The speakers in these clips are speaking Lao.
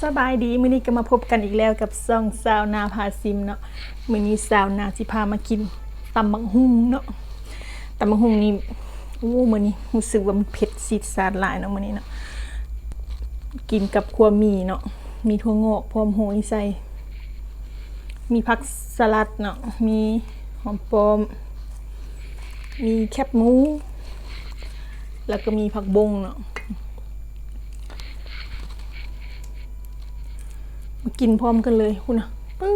ສະບາຍດີ ມື້ນີ້ກໍມາພົບກັນອີກແລ້ວກັບຊ່ອງຊາວນາພາຊິມເນາະ. ມື້ນີ້ຊາວນາຊິພາມາກິນຕຳບັກຫຸ່ງເນາະ. ຕຳບັກຫຸ່ງນີ້ ໂອ້ ມື້ນີ້ຮູ້ສຶກວ່າມັນເຜັດຊາດຊາດຫຼາຍເນາະ ມື້ນີ້ເນາະ. ກິນກັບຂົ້ວໝີ່ເນາະ ມີຖົ່ວງອກພ້ອມໂຮຍໃສ່ ມີຜັກສະຫຼັດເນາະ ມີຫອມປ້ອມ ມີແຄບໝູ ແລ້ວກໍມີຜັກບົ້ງເນາະ. ມາກິນພ້ອມກັນເລີຍພຸ້ນນະ. ປຶ້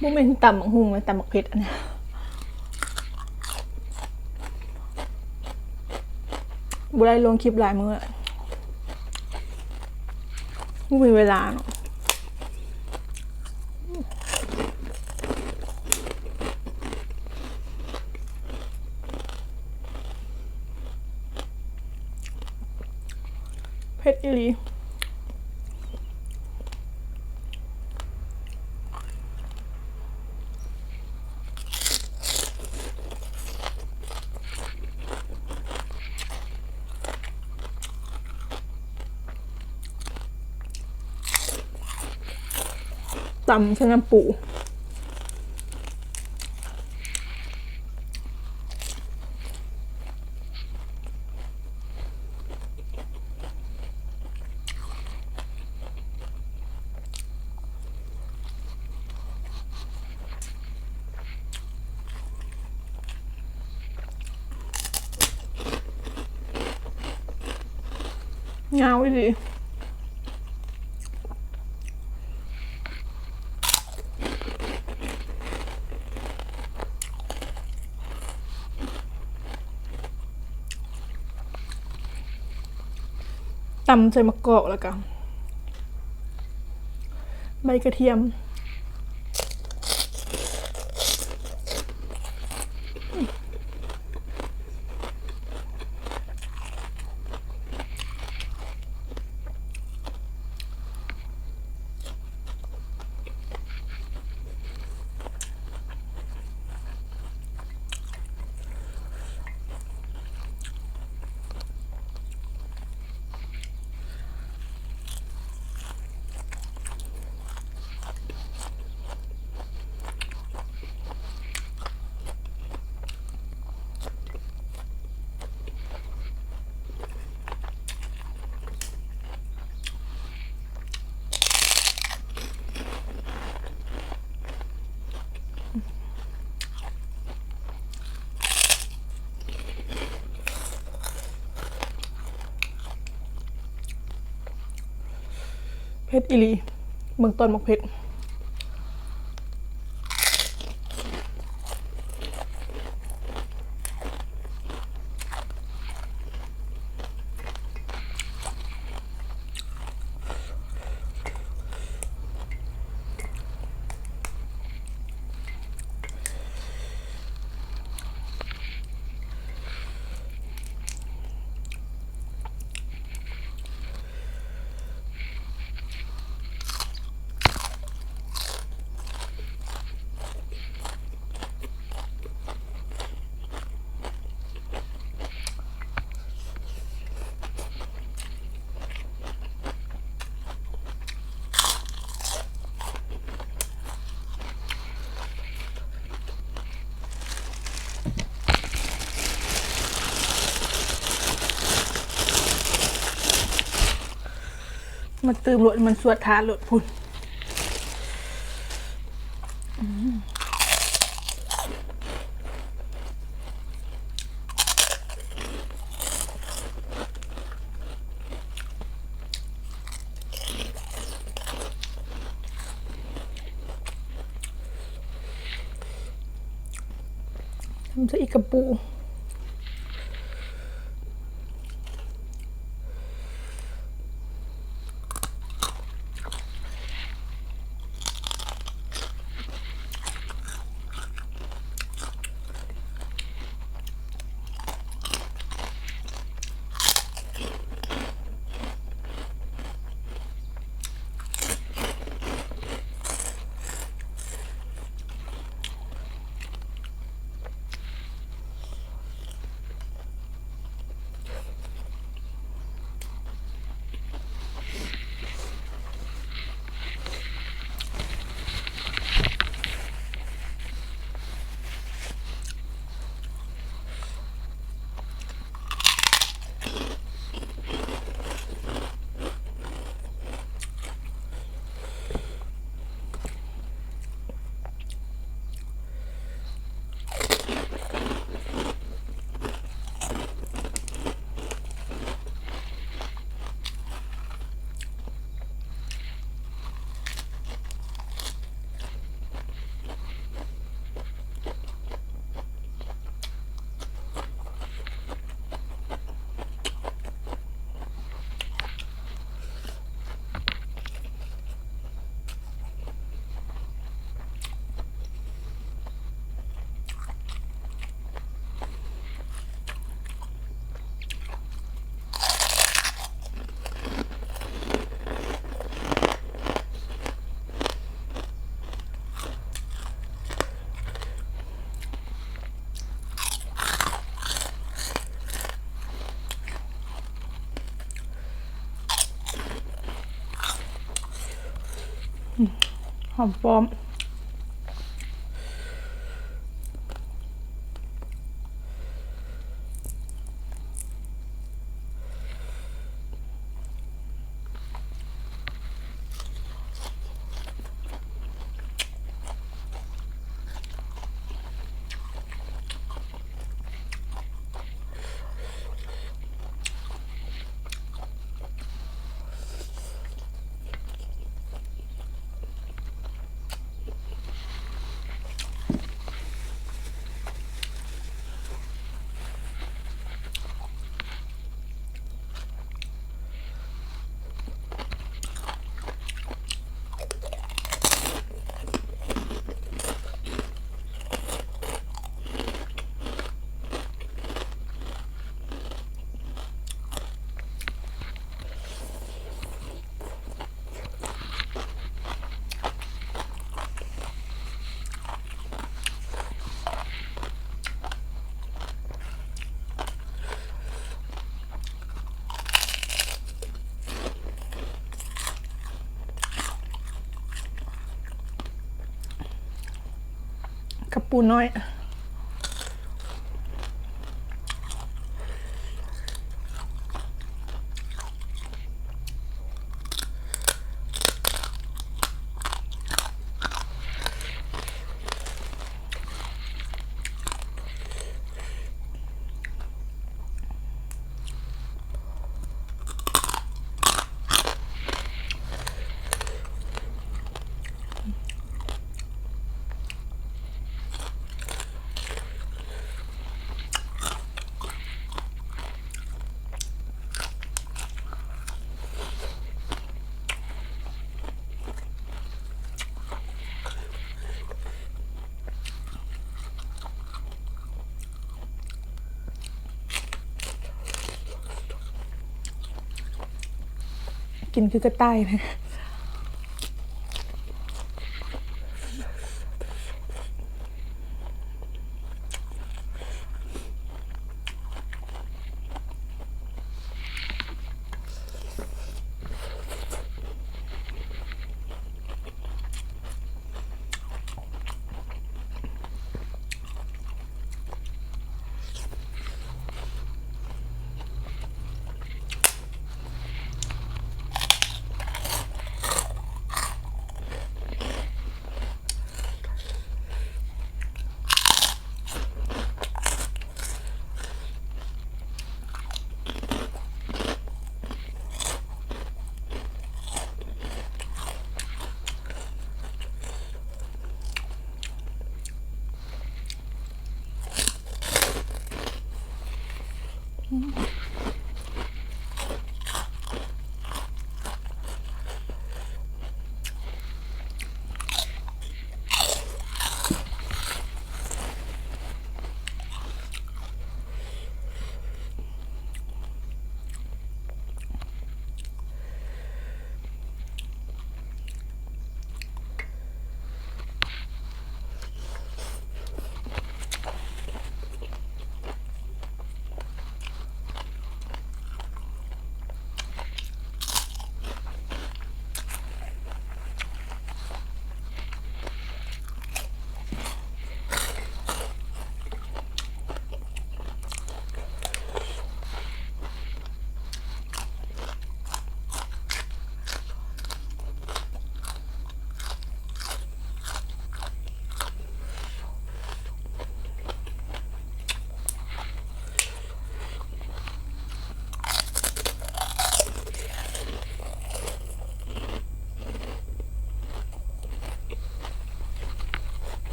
ບໍ່ແມ່ນຕຳບັກຫຸ່ງນະ ຕຳບັກເຜັດອັນນີ້. ບໍ່ໄດ້ລົງຄລິບຫຼາຍມື້ ບໍ່ມີເວລາເນາະ. ເຜັດອີ່ຫຼີ. ຕຳໃສ່ນ້ຳປູ. ຍາວອີ່ຫຼີ. ຕຳໃສ່ໝາກກອກ ແລ້ວກະໃບກະທຽມ. ເຜັດອີ່ຫຼີ ເບິ່ງຕອນໝາກເຜັດ. ມາຕື່ມໂລດ ມັນສວດທານໂລດພຸ້ນ. ທຳຊະອີກກະປູ. ອ ຫອມປ້ອມ. ກັບປູນ້ອຍ. ກິນຄືກະຕ່າຍນະ.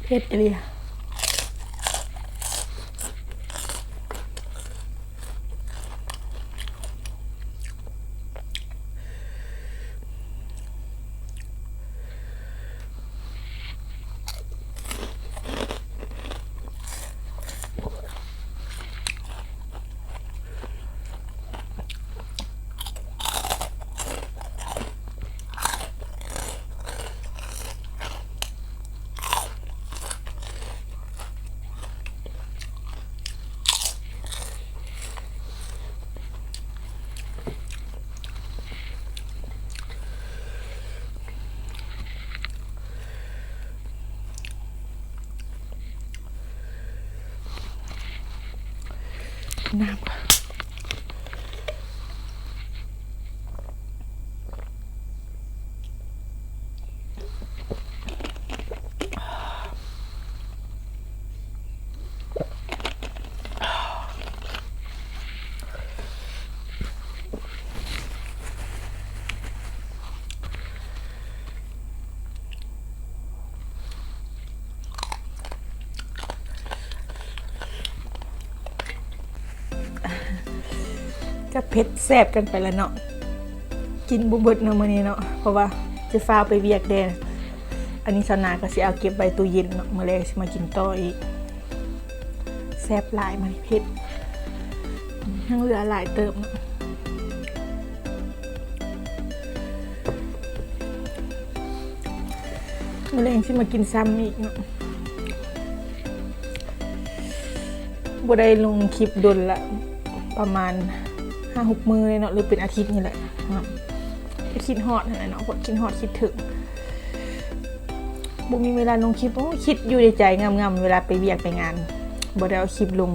ເຜັດອີ່ຫຼີ. ນ້ຳກ່ອນ. ກະເຜັດແຊບກັນໄປລະເນາະ ກິນບໍ່ເບິດເນາະມື້ນີ້ເນາະ ເພາະວ່າຈະຟ້າວໄປວຽກແດ່. ອັນນີ້ຊາວນາກໍຊິເອົາເກັບໄວ້ຕູ້ເຢັນເນາະ ມື້ແລງຊິມາກິນຕໍ່ອີກ. ແຊບຫຼາຍ ມັນເຜັດ ຍັງເຫຼືອຫຼາຍເຕີບເນາະ. ມື້ແລງຊິມາກິນຊ້ຳອີກເນາະ. ບໍ່ໄດ້ລົງຄລິບດົນລະ ປະມານຫ້າຫົກມື້ເລີຍເນາະ ຫຼືເປັນອາທິດນີ້ແຫຼະເນາະ. ຄິດຮອດຫັ້ນແຫຼະເນາະ ເພາະຄິດຮອດຄິດເຖິງ ບໍ່ມີເວລາລົງຄລິບ. ໂອ້ ຄິດຢູ່ໃນໃຈງຳໆ ເວລາໄປວຽກໄປງານ ບໍ່ໄດ້ເອົາຄລິບລົງ.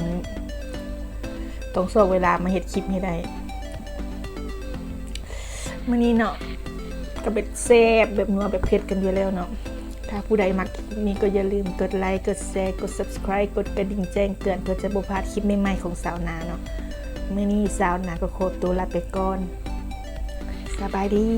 ຕ້ອງຊອກເວລາມາເຮັດຄລິບໃຫ້ໄດ້. ມື້ນີ້ເນາະ ກໍເປັນແຊບແບບນົວແບບເຜັດກັນຢູ່ແລ້ວເນາະ. ຖ້າຜູ້ໃດມັກຄລິບນີ້ກໍຢ່າລືມກົດໄລ ກົດແຊ ກົດ Subscribe ກົດກະດິ່ງແຈ້ງເຕືອນ ເພື່ອຈະບໍ່ພາດຄລິບໃໝ່ໆຂອງຊາວນາເນາະ. ມື້ນີ້ຊາວນາກໍຂໍຕົວລາໄປກ່ອນ. ສະບາຍດີ.